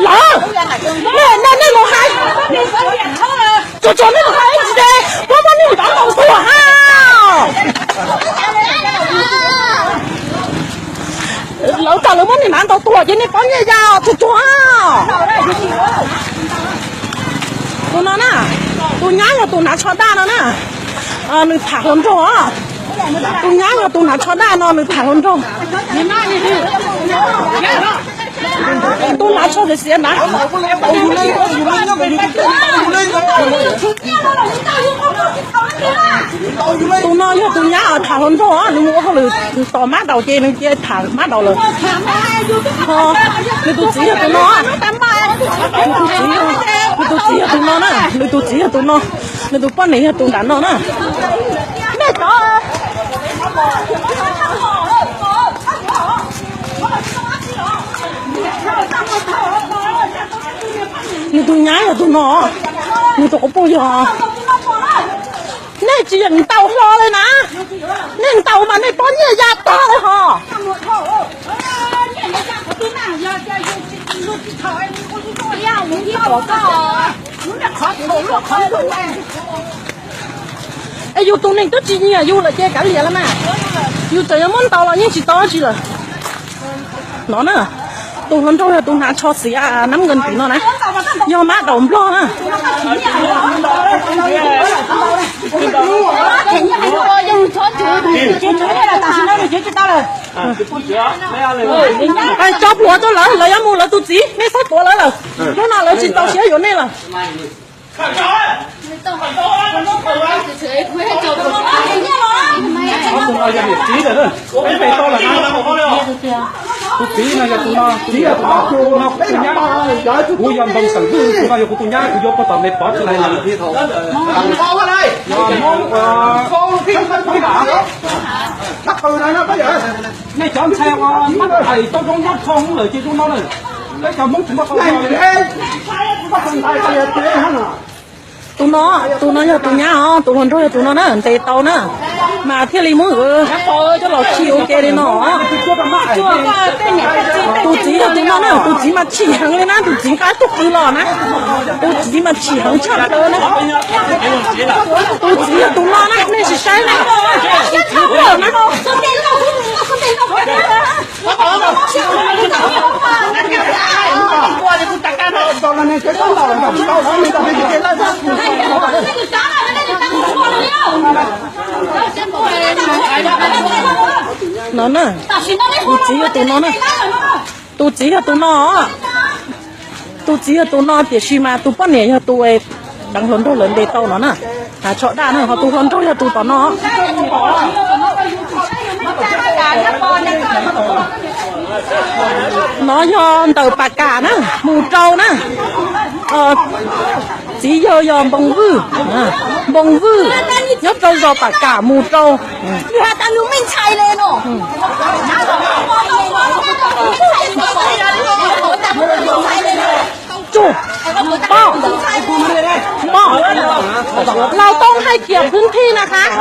Lawv, nej, nej mus hais, tsuag tsuag nej mus hais tsis ces puab muab nej niam ntaus tuag ha. Lawv tas lawv muab niam ntaus tuag ces nej pob nyiaj ya tsuag tsuag. Tus no na, tus nyab yog tus hnav tsho daj no na, nws tham hluas nraug. Tus nyab yog tus hnav tsho daj no nws tham hluas nraug. Tus hnav tsho xiav xiav na. Tus no yog tus nyab tham hluas nraug, nws mus ua hauj lwm tos mab daus ces nws cia tham mab daus lawm. Nws tus txiv yog tus no. Nws tus txiv yog tus no na, nws tus txiv yog tus no, nws tus poj niam yog tus nram no na. Nej cov, nws tus nyab yog tus no, nws tus quas puj yog. Nej tsis yeem ntaus hlo li na, nej ntaus mas nej pob nyiaj ya tag li hos. Es yus tus neeg twb tsis nyiam yus lawm ces kav liam los mas, yus txawm yuav muab ntaus los yeej tsis tau tsi lawm. No na, tus hluas nraug yog tus hnav tsho xiav nab nkees tim no na, yog mab daus nplog na. Tso plhuav rau lawv, lawv yuav mus lawv tus txiv, nej txhob tuav lawv lawm. Hnub no lawv tsis tau siab yuav nej lawm. Tus no yog niam txiv lawm, peb pe tau lawm na. Tus txiv no yog tus no, tus txiv yog tus no, kuv yog tus nyab, kuv yog npau xeem hwj, tus no yog kuv tus nyab, kuv yuav puag tom me pov tsis lais lawm. Nej cov ntxhais uas nab ais tau zoo nyob rho lawm ces zoo no na. Peb cov Hmoob tsis muaj tau. Tus no, tus no yog tus nyab os, tus hluas nraug yog tus no na, ntes tau na, mas thiaj li muab coj los khi ua ke li no. Tus txiv yog tus no na, tus txiv mas chim heev li na, tus txiv nqa tug qws los na, tus txiv mas chim heev tshaj plaws na. Tus txiv yog tus no na, nej sim saib na. No na, tus txiv yog tus no na, tus txiv yog tus no, tus txiv yog tus no tiam sis mas tus poj niam yog tus deev hluas nraug lawv ntes tau no na. Tsho daj na, ho tus hluas nraug yog tus tom no. No yog ntawm Pam Kam na, mus rau na. Txiv yawg yog Npoo Vwj, Npoo Vwj nyob rau zos Pam Kam mus rau. Tsuj, pom, pom, Laus Tooj hais kiam phwb thij na qhab.